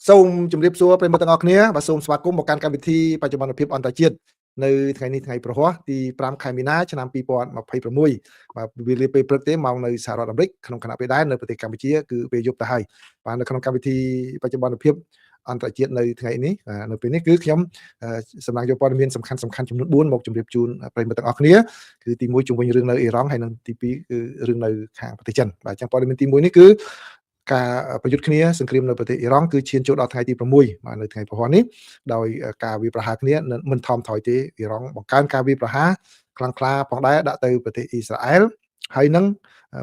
សូមជម្រាបសួរប្រិយមិត្តទាំងអស់គ្នាបាទសូមស្វាគមន៍មកកាន់កម្មវិធីបច្ចុប្បន្នភាពអន្តរជាតិនៅថ្ងៃនេះថ្ងៃព្រហស្បតិ៍ទី5ខែមីនាឆ្នាំ2026បាទវេលាពេលព្រឹកទេម៉ោងនៅសហរដ្ឋអាមេរិកក្នុងខណៈពេលដែរនៅប្រទេសកម្ពុជាគឺពេលយប់ទៅហើយបាទនៅក្នុងកម្មវិធីបច្ចុប្បន្នភាពអន្តរជាតិនៅថ្ងៃនេះនៅពេលនេះគឺខ្ញុំសម្រាប់យកព័ត៌មានសំខាន់សំខាន់ចំនួន4មកជម្រាបជូនប្រិយមិត្តទាំងអស់គ្នាគឺទី1ជុំវិញរឿងនៅអ៊ីរ៉ង់ហើយនិងទី2គឺរឿងនៅខាងប្រទេសចិនបាទអញ្ចឹងព័ត៌មានទី1នេះគឺការប្រយុទ្ធគ្នាសង្គ្រាមនៅប្រទេសអ៊ីរ៉ង់គឺឈានចូលដល់ថ្ងៃទី6បាទនៅថ្ងៃព្រហស្បតិ៍នេះដោយការវាយប្រហារគ្នាមិនថមថយទេអ៊ីរ៉ង់បង្កើនការវាយប្រហារខ្លាំងក្លាផងដែរដាក់ទៅប្រទេសអ៊ីស្រាអែលហើយនឹង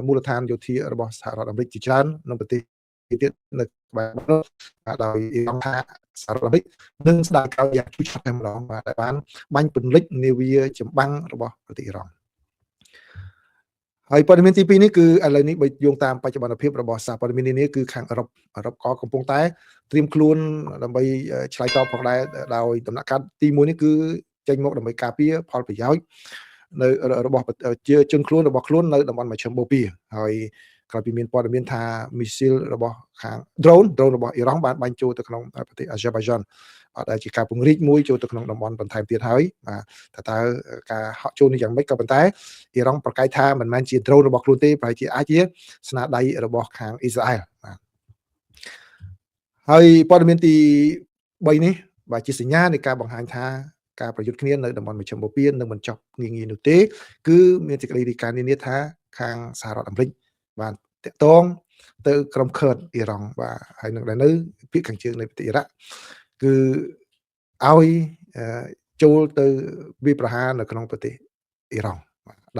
មូលដ្ឋានយោធារបស់សហរដ្ឋអាមេរិកជាច្រើនក្នុងប្រទេសទៀតនៅក្បែរនោះដោយអ៊ីរ៉ង់ថាសហរដ្ឋអាមេរិកនឹងស្ដារក្រោយយ៉ាងឈូឆាប់តែម្ដងបាទដែលបានបាញ់ពន្លិចនាវាចម្បាំងរបស់ប្រទេសអ៊ីរ៉ង់ហើយព័ត៌មានទី2នេះគឺឥឡូវនេះបើយោងតាមបច្ចុប្បន្នភាពរបស់សារព័ត៌មាននានាគឺខាងអឺរ៉ុបអឺរ៉ុបក៏កំពុងតែត្រៀមខ្លួនដើម្បីឆ្លើយតបផងដែរដោយដំណាក់កាលទី1នេះគឺចេញមកដើម្បីការពារផលប្រយោជន៍នៅរបស់ជាជនខ្លួនរបស់ខ្លួននៅតំបន់មជ្ឈិមបូព៌ាហើយក្រោយពីមានព័ត៌មានថាមីស៊ីលរបស់ខាង drone របស់អ៊ីរ៉ង់បានបាញ់ចូលទៅក្នុងប្រទេសអាហ្សេបៃហ្សង់បាទដែលជាការពង្រីកមួយចូលទៅក្នុងតំបន់បន្ថែមទៀតហើយបាទថាតើការហក់ចូលនេះយ៉ាងម៉េចក៏ប៉ុន្តែអ៊ីរ៉ង់ប្រកាសថាមិនមែនជា drone របស់ខ្លួនទេប្រហែលជាអាចជាស្នាដៃរបស់ខាងអ៊ីស្រាអែលបាទហើយព័ត៌មានទី3នេះបាទជាសញ្ញានៃការបង្ហាញថាការប្រយុទ្ធគ្នានៅតំបន់មជ្ឈិមបូព៌ានឹងមិនចប់ងាយៗនោះទេគឺមានសេចក្តីរាយការណ៍នានាថាខាងសហរដ្ឋអាមេរិកបានតាក់ទងទៅក្រុមខឺតអ៊ីរ៉ង់បាទហើយនឹងដែលនៅភាគខាងជើងនៃប្រទេសអ៊ីរ៉ាក់គឺឲ្យចូលទៅវាយប្រហារនៅក្នុងប្រទេសអ៊ីរ៉ង់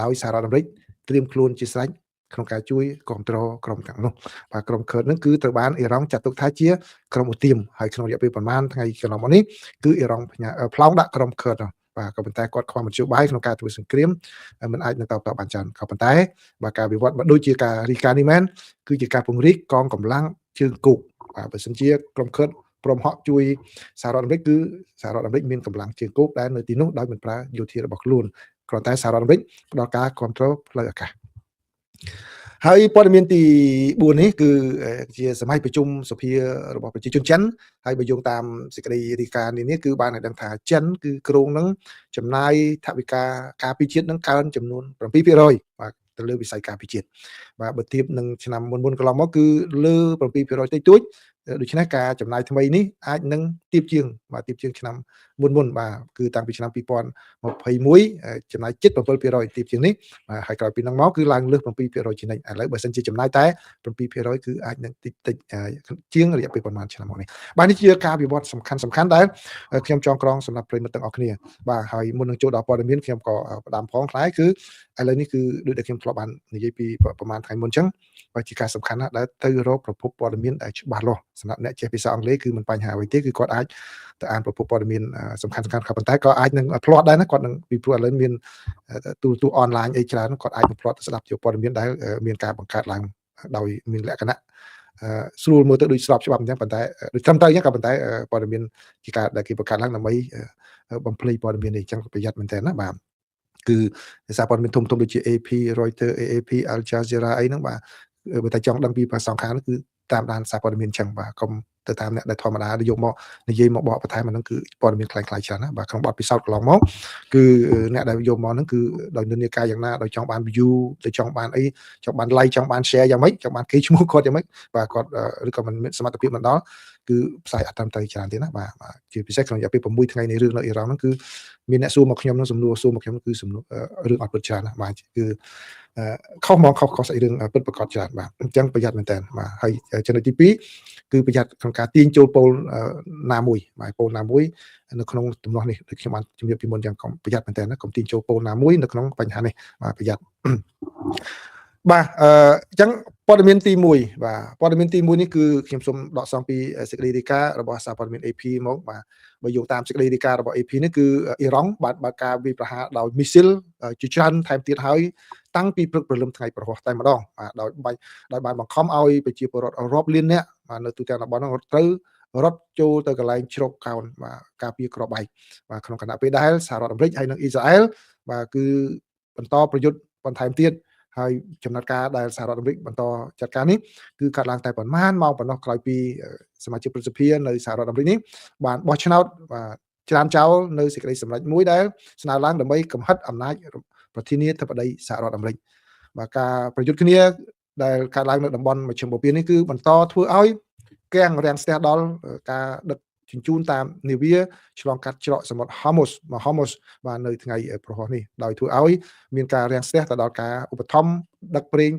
ដោយសហរដ្ឋអាមេរិកត្រៀមខ្លួនជាស្រេចក្នុងការជួយគ្រប់គ្រងក្រុមទាំងនោះបាទក្រុមខឺតហ្នឹងគឺត្រូវបានអ៊ីរ៉ង់ចាត់ទុកថាជាក្រុមឧទាមហើយក្នុងរយៈពេលប្រមាណថ្ងៃកន្លងមកនេះគឺអ៊ីរ៉ង់ផ្លោងដាក់ក្រុមខឺតបាទក៏ប៉ុន្តែគាត់ខ្វះមធ្យោបាយក្នុងការធ្វើសង្គ្រាមมันអាចនឹងតបតបានច្រើនក៏ប៉ុន្តែបាទការវិវត្តបើដូចជាការរីកានេះមែនគឺជាការពង្រីកកងកម្លាំងជើងគោកបាទបើសិនជាក្រុមខឺតព្រមហក់ជួយសហរដ្ឋអាមេរិកគឺសហរដ្ឋអាមេរិកមានកម្លាំងជើងគោកដែលនៅទីនោះដោយមិនប្រើយោធារបស់ខ្លួនគ្រាន់តែសហរដ្ឋអាមេរិកផ្ដល់ការគ្រប់គ្រងផ្លូវអាកាសហើយព័ត៌មានទី4នេះគឺជាសម័យប្រជុំសភារបស់ប្រជាជនចិនហើយបើយោងតាមសេចក្តីរាយការណ៍នេះគឺបានឲ្យដឹងថាចិនគឺគ្រោងនឹងចំណាយថវិកាការពារជាតិនឹងកើនចំនួន7%បាទទៅលើវិស័យការពារជាតិបាទបើធៀបនឹងឆ្នាំមុនមុនកន្លងមកគឺលើ7%តិចតួចដូច្នេះការចំណាយថ្មីនេះអាចនឹងទាបជាងបាទទាបជាងឆ្នាំមុនមុនបាទគឺតាំងពីឆ្នាំ2021ចំណាយជិត7%ទាបជាងនេះបាទហើយក្រោយពីហ្នឹងមកគឺឡើងលើស7%ជានិច្ចឥឡូវបើសិនជាចំណាយតែ7%គឺអាចនឹងតិចតិចជាងរយៈពេលប្រហែលឆ្នាំមកនេះបាទនេះជាការវិវត្តសំខាន់សំខាន់ដែលខ្ញុំចងក្រងសម្រាប់ប្រិយមិត្តទាំងអស់គ្នាបាទហើយមុននឹងចូលដល់ព័ត៌មានខ្ញុំក៏ផ្ដាំផងខ្លះគឺឥឡូវនេះគឺដូចដែលខ្ញុំធ្លាប់បាននិយាយពីប្រហែលថ្ងៃមុនអញ្ចឹងបាទជាការសំខាន់ណាស់ដែលទៅរកប្រភពព័ត៌មានដែលច្បាស់លាស់សម្រាប់អ្នកចេះភាសាអង់គ្លេសគឺមិនបញ្ហាអ្វីទេគឺគាត់អាចទៅអានប្រភពព័ត៌មានសំខាន់សំខាន់ក៏ប៉ុន្តែក៏អាចនឹងភ្លាត់ដែរណាគាត់នឹងពីព្រោះឥឡូវមានទូរទស្សន៍អនឡាញអីច្រើនគាត់អាចនឹងភ្លាត់ទៅស្ដាប់ជាព័ត៌មានដែលមានការបង្កើតឡើងដោយមានលក្ខណៈស្រួលមើលទៅដូចស្របច្បាប់អញ្ចឹងប៉ុន្តែដូចត្រឹមត្រូវអញ្ចឹងក៏ប៉ុន្តែព័ត៌មានជាការដែលគេបង្កើតឡើងដើម្បីបំភ្លៃព័ត៌មាននេះអញ្ចឹងប្រយ័ត្នមែនតើណាបាទគឺសារព័ត៌មានធំៗដូចជា AP Reuters AAP Al Jazeera អីហ្នឹងបាទបើតែចង់ដឹងពីភាសាសងខាងគឺតាមដានសារព័ត៌មានអញ្ចឹងបាទកុំទៅតាមអ្នកដែលធម្មតាយកមកនិយាយមកបកបន្ថែមអាហ្នឹងគឺព័ត៌មានក្លែងក្លាយច្រើនណាបាទក្នុងបទពិសោធន៍កន្លងមកគឺអ្នកដែលយកមកហ្នឹងគឺដោយនិន្នាការយ៉ាងណាដោយចង់បាន view ទៅចង់បានអីចង់បាន like ចង់បាន share យ៉ាងម៉េចចង់បានគេឈ្មោះគាត់យ៉ាងម៉េចបាទគាត់ឬក៏មិនមានសមត្ថភាពមិនដល់គឺផ្សាយអត់ត្រឹមត្រូវច្រើនទេណាបាទបាទជាពិសេសក្នុងរយៈពេល6ថ្ងៃនៃរឿងនៅអ៊ីរ៉ង់ហ្នឹងគឺមានអ្នកសួរមកខ្ញុំហ្នឹងសំណួរសួរមកខ្ញុំគឺសំណួររឿងអត់ពិតច្រើនណាបាទគឺខុសហ្មងខុសខុសស្អីរឿងពិតប្រកបច្រើនបាទអញ្ចឹងប្រយ័ត្នមែនតើបាទហើយចំណុចទី2គឺប្រយ័ត្នក្នុងការទាញចូលប៉ូលណាមួយបាទប៉ូលណាមួយនៅក្នុងទំនាស់នេះដូចខ្ញុំបានជំរាបពីមុនយ៉ាងកុំប្រយ័ត្នមែនតើណាកុំទាញចូលប៉ូលណាមួយនៅក្នុងបញ្ហានេះបាទប្រយ័ត្នបាទអឺអញ្ចឹងព័ត៌មានទី1បាទព័ត៌មានទី1នេះគឺខ្ញុំសូមដកស្រង់ពីសេចក្តីរាយការណ៍របស់សារព័ត៌មាន AP មកបាទបើយោងតាមសេចក្តីរាយការណ៍របស់ AP នេះគឺអ៊ីរ៉ង់បានបើកការវាយប្រហារដោយមីស៊ីលជាច្រើនថែមទៀតហើយតាំងពីព្រឹកព្រលឹមថ្ងៃព្រហស្បតិ៍តែម្ដងបាទដោយបាញ់ដោយបានបង្ខំឲ្យប្រជាពលរដ្ឋរាប់លាននាក់បាទនៅទូទាំងតំបន់នោះត្រូវរត់ចូលទៅកន្លែងជ្រកកោនបាទការពារក្របបែកបាទក្នុងខណៈពេលដែលសហរដ្ឋអាមេរិកហើយនិងអ៊ីស្រាអែលបាទគឺបន្តប្រយុទ្ធបន្ថែមទៀត ហើយចំណាត់ការដែលសហរដ្ឋអាមេរិកបន្តចាត់ការនេះគឺកាត់ឡើងតែប្រមាណម៉ោងប៉ុណ្ណោះក្រោយពីសមាជិកព្រឹទ្ធសភានៅសហរដ្ឋអាមេរិកនេះបានបោះឆ្នោតបាទច្រានចោលនៅសេចក្តីសម្រេចមួយដែលស្នើឡើងដើម្បីកំហិតអំណាចប្រធានាធិបតីសហរដ្ឋអាមេរិក។បាទការប្រយុទ្ធគ្នាដែលកើតឡើងនៅតំបន់មជ្ឈិមបូព៌ានេះគឺបន្តធ្វើឲ្យគាំងរាំងស្ទះដល់ការដឹកជញ្ជូនតាមនាវាឆ្លងកាត់ច្រកសមុទ្រ Hormuz មក Hormuz បាទនៅថ្ងៃព្រហស្បតិ៍នេះដោយធ្វើឲ្យមានការរាំងស្ទះទៅដល់ការឧបត្ថម្ភដឹកប្រេង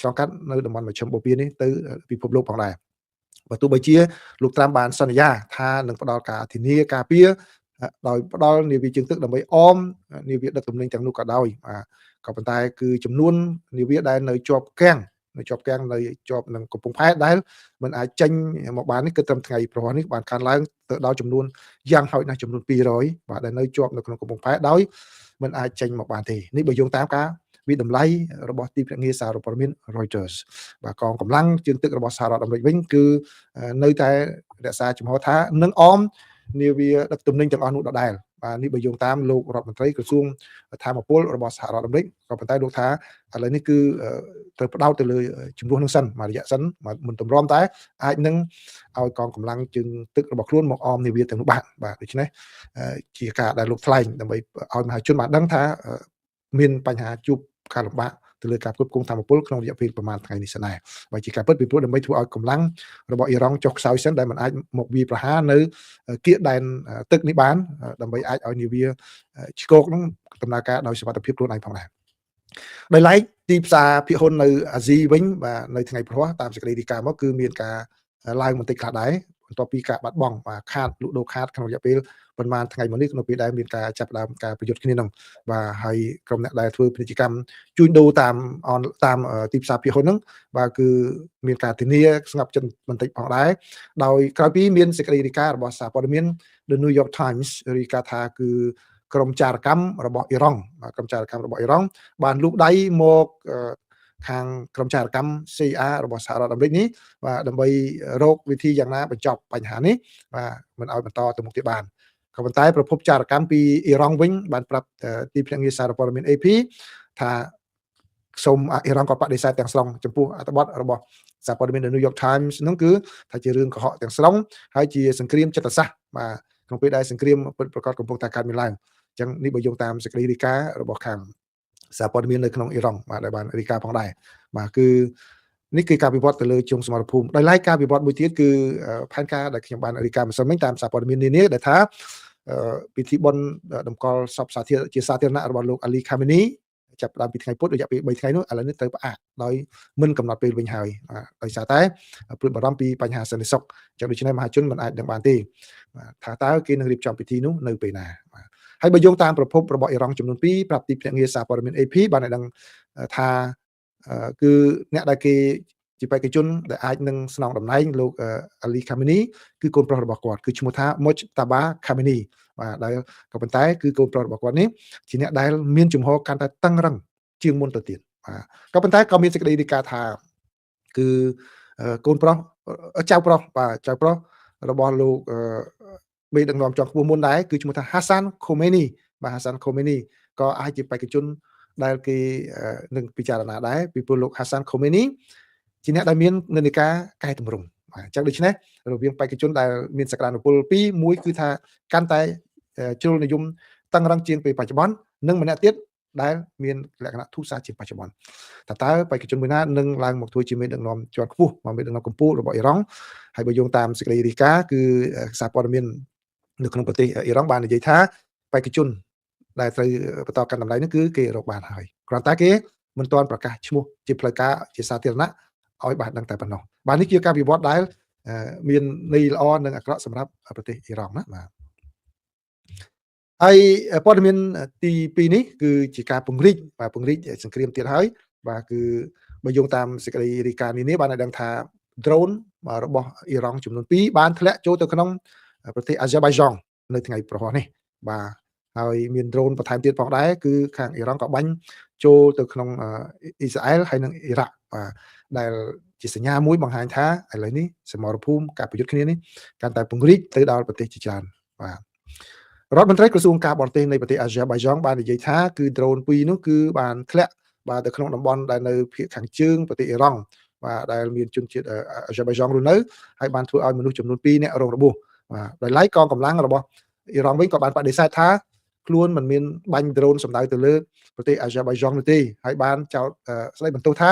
ឆ្លងកាត់នៅតំបន់មជ្ឈិមបូព៌ានេះទៅពិភពលោកផងដែរបើទោះបីជាលោកត្រាំបានសន្យាថានឹងផ្ដល់ការធានាការពារដោយផ្ដល់នាវាជើងទឹកដើម្បីអមនាវាដឹកទំនិញទាំងនោះក៏ដោយបាទក៏ប៉ុន្តែគឺចំនួននាវាដែលនៅជាប់គាំងនៅជាប់គាំងនៅជាប់នឹងកំពង់ផែដែលมันអាចចេញមកបាននេះគឺត្រឹមថ្ងៃព្រហស្បតិ៍នេះបានកើនឡើងទៅដល់ចំនួនយ៉ាងហោចណាស់ចំនួន200បាទដែលនៅជាប់នៅក្នុងកំពង់ផែដោយมันអាចចេញមកបានទេនេះបើយោងតាមការវិតម្លៃរបស់ទីភ្នាក់ងារសារព័ត៌មាន Reuters បាទកងកម្លាំងជើងទឹករបស់សហរដ្ឋអាមេរិកវិញគឺនៅតែរក្សាជំហរថានឹងអមនាវាដឹកទំនិញទាំងអស់នោះដដែលបាទនេះបើយោងតាមលោករដ្ឋមន្ត្រីក្រសួងធម្មពលរបស់សហរដ្ឋអាមេរិកក៏ប៉ុន្តែលោកថាឥឡូវនេះគឺត្រូវផ្ដោតទៅលើចំនួននឹងសិនមួយរយៈសិនមិនទម្រាំតែអាចនឹងឲ្យកងកម្លាំងជើងទឹករបស់ខ្លួនមកអមនាវាទាំងនោះបានបាទដូច្នេះជាការដែលលោកថ្លែងដើម្បីឲ្យមហាជនបានដឹងថាមានបញ្ហាជួបការលំបាកទៅលើការផ្គត់ផ្គង់ធម្មពលក្នុងរយៈពេលប្រហែលថ្ងៃនេះសិនដែរបើជាការពិតពីព្រោះដើម្បីធ្វើឲ្យកម្លាំងរបស់អ៊ីរ៉ង់ចុះខ្សោយសិនដែលมันអាចមកវាយប្រហារនៅគៀកដែនទឹកនេះបានដើម្បីអាចឲ្យនាវាឆ្កោកនោះដំណើរការដោយសុវត្ថិភាពខ្លួនឯងផងដែរដោយឡែកទីផ្សារភាគហ៊ុននៅអាស៊ីវិញបាទនៅថ្ងៃព្រហស្បតិ៍តាមសេចក្តីរាយការណ៍មកគឺមានការឡើងបន្តិចខ្លះដែរបន្ទាប់ពីការបាត់បង់បាទខាតលក់ដូរខាតក្នុងរយៈពេលប្រហែលថ្ងៃមកនេះក្នុងពេលដែលមានការចាប់ផ្ដើមការប្រយុទ្ធគ្នានោះបាទហើយក្រុមអ្នកដែលធ្វើពាណិជ្ជកម្មជួញដូរតាមតាមទីផ្សារភាគហ៊ុនហ្នឹងបាទគឺមានការធានាស្ងប់ចិត្តបន្តិចផងដែរដោយក្រោយពីមានសេចក្តីរាយការណ៍របស់សារព័ត៌មាន The New York Times រាយការណ៍ថាគឺក្រុមចារកម្មរបស់អ៊ីរ៉ង់បាទក្រុមចារកម្មរបស់អ៊ីរ៉ង់បានលូកដៃមកខាងក្រុមចារកម្ម CIA របស់សហរដ្ឋអាមេរិកនេះបាទដើម្បីរកវិធីយ៉ាងណាបញ្ចប់បញ្ហានេះបាទមិនឲ្យបន្តទៅមុខទៀតបានក៏ប៉ុន្តែប្រភពចារកម្មពីអ៊ីរ៉ង់វិញបានប្រាប់ទីភ្នាក់ងារសារព័ត៌មាន AP ថាសូមអ៊ីរ៉ង់ក៏បដិសេធទាំងស្រុងចំពោះអត្ថបទរបស់សារព័ត៌មាន The New York Times នោះគឺថាជារឿងកុហកទាំងស្រុងហើយជាសង្គ្រាមចិត្តសាស្ត្របាទក្នុងពេលដែលសង្គ្រាមពិតប្រាកដកំពុងតែកើតមានឡើងអញ្ចឹងនេះបើយោងតាមសេចក្តីរាយការណ៍របស់ខាងសារព័ត៌មាននៅក្នុងអ៊ីរ៉ង់បាទដែលបានរាយការណ៍ផងដែរបាទគឺនេះគឺការវិវត្តទៅលើជុងសមរភូមិដោយឡែកការវិវត្តមួយទៀតគឺផែនការដែលខ្ញុំបានរាយការណ៍ម្សិលមិញតាមសារព័ត៌មាននានាដែលថាពិធីបុណ្យតម្កល់សពសាធារជាសាធារណៈរបស់លោកអាលីខាមេនីចាប់ផ្ដើមពីថ្ងៃពុធរយៈពេល3ថ្ងៃនោះឥឡូវនេះត្រូវផ្អាកដោយមិនកំណត់ពេលវិញហើយដោយសារតែព្រួយបារម្ភពីបញ្ហាសន្តិសុខអញ្ចឹងដូច្នេះមហាជនមិនអាចដឹងបានទេបាទថាតើគេនឹងរៀបចំពិធីនោះនៅពេលណាបាទហើយបើយោងតាមប្រភពរបស់អ៊ីរ៉ង់ចំនួន2ប្រាប់ទីភ្នាក់ងារសារព័ត៌មាន AP បានឲ្យដឹងថាគឺអ្នកដែលគេជាបេក្ខជនដែលអាចនឹងស្នងតំណែងលោកអាលីខាមេនីគឺកូនប្រុសរបស់គាត់គឺឈ្មោះថា Mojtaba Khamenei បាទដែលក៏ប៉ុន្តែគឺកូនប្រុសរបស់គាត់នេះជាអ្នកដែលមានជំហរកាន់តែតឹងរឹងជាងមុនទៅទៀតបាទក៏ប៉ុន្តែក៏មានសេចក្តីរាយការណ៍ថាគឺកូនប្រុសចៅប្រុសបាទចៅប្រុសរបស់លោកមេដឹកនាំជាន់ខ្ពស់មុនដែរគឺឈ្មោះថា Hassan Khomeini បាទ Hassan Khomeini ក៏អាចជាបេក្ខជនដែលគេនឹងពិចារណាដែរពីព្រោះលោក Hassan Khomeini ជាអ្នកដែលមាននិន្នាការកែតម្រង់បាទអញ្ចឹងដូច្នេះរវាងបេក្ខជនដែលមានសក្តានុពលពីរមួយគឺថាកាន់តែជ្រុលនិយមតឹងរឹងជាងពេលបច្ចុប្បន្ននិងម្នាក់ទៀតដែលមានលក្ខណៈធូរស្រាលជាងបច្ចុប្បន្នតើតើបេក្ខជនមួយណានឹងឡើងមកធ្វើជាមេដឹកនាំជាន់ខ្ពស់មកមេដឹកនាំកម្ពុជារបស់អ៊ីរ៉ង់ហើយបើយោងតាមសេចក្តីរាយការណ៍គឺសារព័ត៌មាននៅក្នុងប្រទេសអ៊ីរ៉ង់បាននិយាយថាបេក្ខជនដែលត្រូវបន្តកាន់តំណែងនេះគឺគេរកបានហើយគ្រាន់តែគេមិនទាន់ប្រកាសឈ្មោះជាផ្លូវការជាសាធារណៈឲ្យបានដឹងតែប៉ុណ្ណោះបាទនេះជាការវិវត្តដែលមានន័យល្អនិងអាក្រក់សម្រាប់ប្រទេសអ៊ីរ៉ង់ណាបាទហើយព័ត៌មានទី2នេះគឺជាការពង្រីកបាទពង្រីកសង្គ្រាមទៀតហើយបាទគឺបើយោងតាមសេចក្តីរាយការណ៍នេះបានឲ្យដឹងថា drone របស់អ៊ីរ៉ង់ចំនួន2បានធ្លាក់ចូលទៅក្នុងប្រទេសអាហ្សេបៃយ៉ង់នៅថ្ងៃព្រហស្បតិ៍នេះបាទហើយមាន drone បន្ថែមទៀតផងដែរគឺខាងអ៊ីរ៉ង់ក៏បាញ់ចូលទៅក្នុងអ៊ីស្រាអែលហើយនិងអ៊ីរ៉ាក់បាទដែលជាសញ្ញាមួយបង្ហាញថាឥឡូវនេះសមរភូមិការប្រយុទ្ធគ្នានេះកាន់តែពង្រីកទៅដល់ប្រទេសជាច្រើនបាទរដ្ឋមន្ត្រីក្រសួងការបរទេសនៃប្រទេសអាហ្សេបៃយ៉ង់បាននិយាយថាគឺ drone 2នោះគឺបានធ្លាក់ បាទទៅក្នុងតំបន់ដែលនៅភាគខាងជើងប្រទេសអ៊ីរ៉ង់បាទដែលមានជនជាតិអាហ្សេបៃយ៉ង់រស់នៅហើយបានធ្វើឲ្យមនុស្សចំនួន2នាក់រងរបួសបាទដោយឡែកកងកម្លាំងរបស់អ៊ីរ៉ង់វិញក៏បានបដិសេធថាខ្លួនមិនមានបាញ់ដ្រូនសម្ដៅទៅលើប្រទេសអាហ្សេបៃយ៉ង់នោះទេហើយបានចោទស្ដីបន្ទោសថា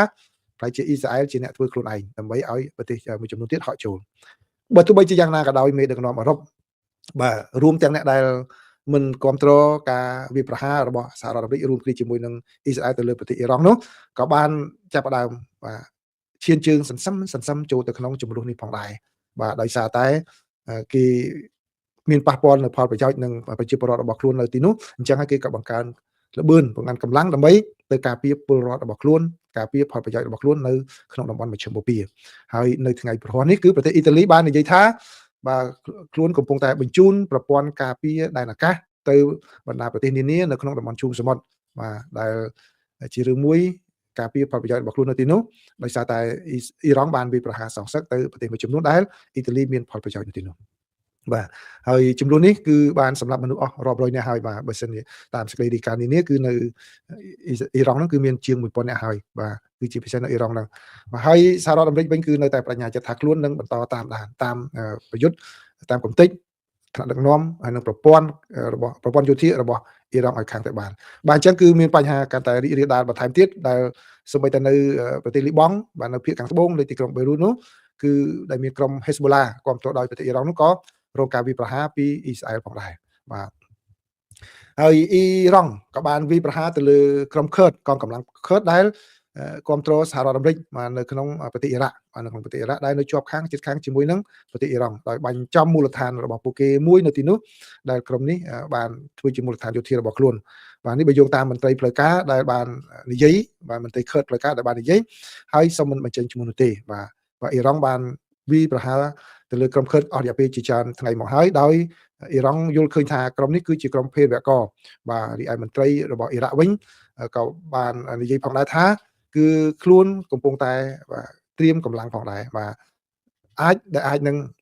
ប្រហែលជាអ៊ីស្រាអែលជាអ្នកធ្វើខ្លួនឯងដើម្បីឲ្យប្រទេសមួយចំនួនទៀតហក់ចូលបើទោះបីជាយ៉ាងណាក៏ដោយមេដឹកនាំអឺរ៉ុបបាទរួមទាំងអ្នកដែលមិនគ្រប់គ្រងការវាយប្រហាររបស់សហរដ្ឋអាមេរិករួមគ្នាជាមួយនឹងអ៊ីស្រាអែលទៅលើប្រទេសអ៊ីរ៉ង់នោះក៏បានចាប់ផ្ដើមបាទឈានជើងសន្សឹមសន្សឹមចូលទៅក្នុងចំនួននេះផងដែរបាទដោយសារតែគេមានប៉ះពាល់នៅផលប្រយោជន៍និងប្រជាពលរដ្ឋរបស់ខ្លួននៅទីនោះអញ្ចឹងហើយគេក៏បង្កើនល្បឿនបង្កើនកម្លាំងដើម្បីទៅការពារពលរដ្ឋរបស់ខ្លួនការពារផលប្រយោជន៍របស់ខ្លួននៅក្នុងតំបន់មជ្ឈិមបូព៌ាហើយនៅថ្ងៃព្រហស្បតិ៍នេះគឺប្រទេសអ៊ីតាលីបាននិយាយថាបាទខ្លួនកំពុងតែបញ្ជូនប្រព័ន្ធការពារដែនអាកាសទៅបណ្ដាប្រទេសនានានៅក្នុងតំបន់ឈូងសមុទ្របាទដែលជារឿងមួយការពារផលប្រយោជន៍របស់ខ្លួននៅទីនោះដោយសារតែអ៊ីរ៉ង់បានវាយប្រហារសងសឹកទៅប្រទេសមួយចំនួនដែលអ៊ីតាលីមានផលប្រយោជន៍នៅទីនោះបាទហើយចំនួននេះគឺបានសម្រាប់មនុស្សអស់រាប់រយនាក់ហើយបាទបើសិនជាតាមសេចក្តីរាយការណ៍នានាគឺនៅអ៊ីរ៉ង់ហ្នឹងគឺមានជាង1000នាក់ហើយបាទគឺជាពិសេសនៅអ៊ីរ៉ង់ហ្នឹងបាទហើយសហរដ្ឋអាមេរិកវិញគឺនៅតែបញ្ញាចិត្តថាខ្លួននឹងបន្តតាមដានតាមប្រយុទ្ធតាមកំទេចថ្នាក់ដឹកនាំហើយនឹងប្រព័ន្ធរបស់ប្រព័ន្ធយោធារបស់អ៊ីរ៉ង់ឲ្យខាងតែបានបាទអញ្ចឹងគឺមានបញ្ហាកាន់តែរីករាលដាលបន្ថែមទៀតដែលសូម្បីតែនៅប្រទេសលីបង់បាទនៅភាគខាងត្បូងនៃទីក្រុងបេរូតនោះគឺដែលមានក្រុមហេស្បូឡាគ្រប់គ្រងដោយប្រទេសអ៊ីរ៉ង់នោះក៏រងការវាយប្រហារពីអ៊ីស្រាអែលផងដែរបាទហើយអ៊ីរ៉ង់ក៏បានវាយប្រហារទៅលើក្រុមខឺតកងកម្លាំងខឺតដែលគ្រប់គ្រងសហរដ្ឋអាមេរិកបាទនៅក្នុងប្រទេសអ៊ីរ៉ាក់បាទនៅក្នុងប្រទេសអ៊ីរ៉ាក់ដែលនៅជាប់ខាងជិតខាងជាមួយនឹងប្រទេសអ៊ីរ៉ង់ដោយបាញ់ចំមូលដ្ឋានរបស់ពួកគេមួយនៅទីនោះដែលក្រុមនេះបានធ្វើជាមូលដ្ឋានយោធារបស់ខ្លួនបាទនេះបើយោងតាមមន្ត្រីផ្លូវការដែលបាននិយាយបាទមន្ត្រីខឺតផ្លូវការដែលបាននិយាយហើយសូមមិនបញ្ចេញឈ្មោះនោះទេបាទបាទអ៊ីរ៉ង់បានវាយប្រហារទៅលើក្រុមខឺតអស់រយៈពេលជាច្រើនថ្ងៃមកហើយដោយអ៊ីរ៉ង់យល់ឃើញថាក្រុមនេះគឺជាក្រុមភេរវករបាទរីឯមន្ត្រីរបស់អ៊ីរ៉ាក់វិញក៏បាននិយាយផងដែរថាគឺខ្លួនកំពុងតែបាទត្រៀមកម្លាំងផងដែរបាទអាចដែលអាចនឹង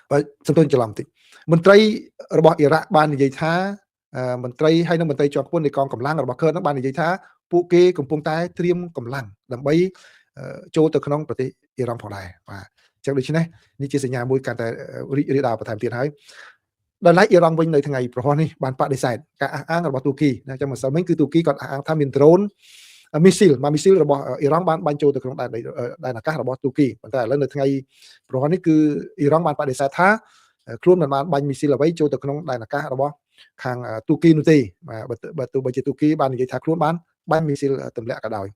បាទសំទោសច្រឡំតិចមន្ត្រីរបស់អ៊ីរ៉ាក់បាននិយាយថាមន្ត្រីហើយនិងមន្ត្រីជាន់ខ្ពស់នៃកងកម្លាំងរបស់ខឺតនោះបាននិយាយថាពួកគេកំពុងតែត្រៀមកម្លាំងដើម្បីចូលទៅក្នុងប្រទេសអ៊ីរ៉ង់ផងដែរបាទចឹងដូច្នេះនេះជាសញ្ញាមួយកាន់តែរីករាលដាលបន្ថែមទៀតហើយដោយឡែកអ៊ីរ៉ង់វិញនៅថ្ងៃព្រហស្បតិ៍នេះបានបដិសេធការអះអាងរបស់ទូគីណាចឹងម្សិលមិញគឺទូគីគាត់អះអាងថាមានដ្រូនមីស៊ីលមួយមីស៊ីលរបស់អ៊ីរ៉ង់បានបាញ់ចូលទៅក្នុងដែនអាកាសរបស់ទូគីប៉ុន្តែឥឡូវនៅថ្ងៃព្រហស្បតិ៍នេះគឺអ៊ីរ៉ង់បានបដិសេធថាខ្លួនមិនបានបាញ់មីស៊ីលអ្វីចូលទៅក្នុងដែនអាកាសរបស់ខាងទូគីនោះទេបាទបើទោះបីជាទូគីបាននិយាយថាខ្លួនបានបាញ់មីស៊ីលទម្លាក់ក៏ដោយ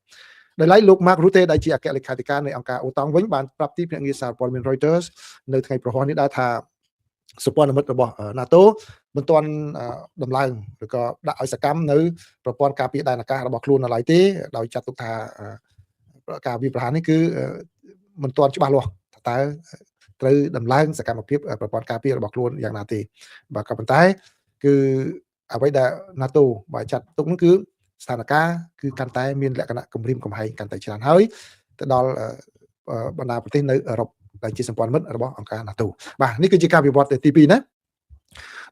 ដោយឡែកលោក Mark Rutte ដែលជាអគ្គលេខាធិការនៃអង្គការអូតង់វិញបានប្រាប់ទីភ្នាក់ងារសារព័ត៌មាន Reuters នៅថ្ងៃព្រហស្បតិ៍នេះដែរថាសម្ព័ន្ធមិត្តរបស់ NATO មិនទាន់ដំឡើងឬក៏ដាក់ឲ្យសកម្មនៅប្រព័ន្ធការពារដែនអាកាសរបស់ខ្លួននៅឡើយទេដោយចាត់ទុកថាការវាយប្រហារនេះគឺមិនទាន់ច្បាស់លាស់ថាតើត្រូវដំឡើងសកម្មភាពប្រព័ន្ធការពាររបស់ខ្លួនយ៉ាងណាទេបាទក៏ប៉ុន្តែគឺអ្វីដែល NATO បាទចាត់ទុកនោះគឺស្ថានភាពគឺកាន់តែមានលក្ខណៈគំរាមកំហែងកាន់តែច្រើនហើយទៅដល់បណ្ដាប្រទេសនៅអឺរ៉ុបដែលជាសម្ព័ន្ធមិត្តរបស់អង្គការ NATO បាទនេះគឺជាការវិវត្តទី2ណា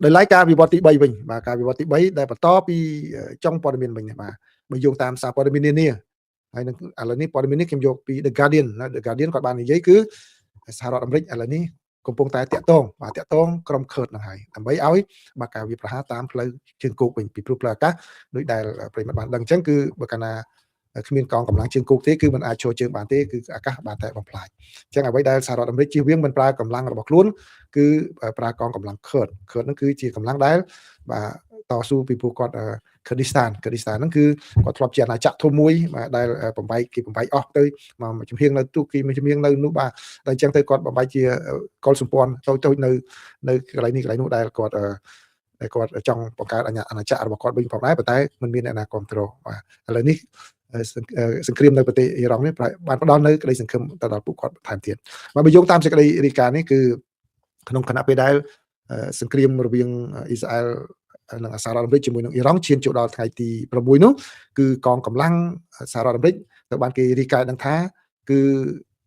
ដោយឡែកការវិវត្តទី3វិញបាទការវិវត្តទី3ដែលបន្តពីចុងព័ត៌មានវិញបាទបើយោងតាមសារព័ត៌មាននានាហើយនឹងឥឡូវនេះព័ត៌មាននេះខ្ញុំយកពី The Guardian ណា The Guardian គាត់បាននិយាយគឺសហរដ្ឋអាមេរិកឥឡូវនេះកំពុងតែតាក់ទងបាទតាក់ទងក្រុមខឺតហ្នឹងហើយដើម្បីឲ្យបាទការវាយប្រហារតាមផ្លូវជើងគោកវិញពីព្រោះផ្លូវអាកាសដូចដែលប្រិយមិត្តបានដឹងអញ្ចឹងគឺបើកាលណាគ្មានកងកម្លាំងជើងគោកទេគឺมันអាចចូលជើងបានទេគឺអាកាសបានតែបំផ្លាញអញ្ចឹងអ្វីដែលសហរដ្ឋអាមេរិកជៀសវាងមិនប្រើកម្លាំងរបស់ខ្លួនគឺប្រើកងកម្លាំងខឺតខឺតហ្នឹងគឺជាកម្លាំងដែលបាទតស៊ូពីព្រោះគាត់ខឺឌីស្ថានខឺឌីស្ថានហ្នឹងគឺគាត់ធ្លាប់ជាអាណាចក្រធំមួយបាទដែលបំបែកគេបំបែកអស់ទៅមកចំហៀងនៅទូគីមួយចំហៀងនៅនោះបាទដល់អញ្ចឹងទៅគាត់បំបែកជាកុលសម្ព័ន្ធតូចៗនៅនៅកន្លែងនេះកន្លែងនោះដែលគាត់ដែលគាត់ចង់បង្កើតអាណាចក្ររបស់គាត់វិញផងដែរប៉ុន្តែมันមានអ្នកណាគ្រប់គ្រងបាទឥឡូវនេះសង្គ្រាមនៅប្រទេសអ៊ីរ៉ង់នេះបានផ្ដល់នៅក្តីសង្ឃឹមទៅដល់ពួកគាត់បន្ថែមទៀតបាទបើយោងតាមសេចក្តីរាយការណ៍នេះគឺក្នុងខណៈពេលដែលសង្គ្រាមរវាងអ៊ីស្រាអែលនិងសហរដ្ឋអាមេរិកជាមួយនឹងអ៊ីរ៉ង់ឈានចូលដល់ថ្ងៃទី6នោះគឺកងកម្លាំងសហរដ្ឋអាមេរិកត្រូវបានគេរាយការណ៍ដឹងថាគឺ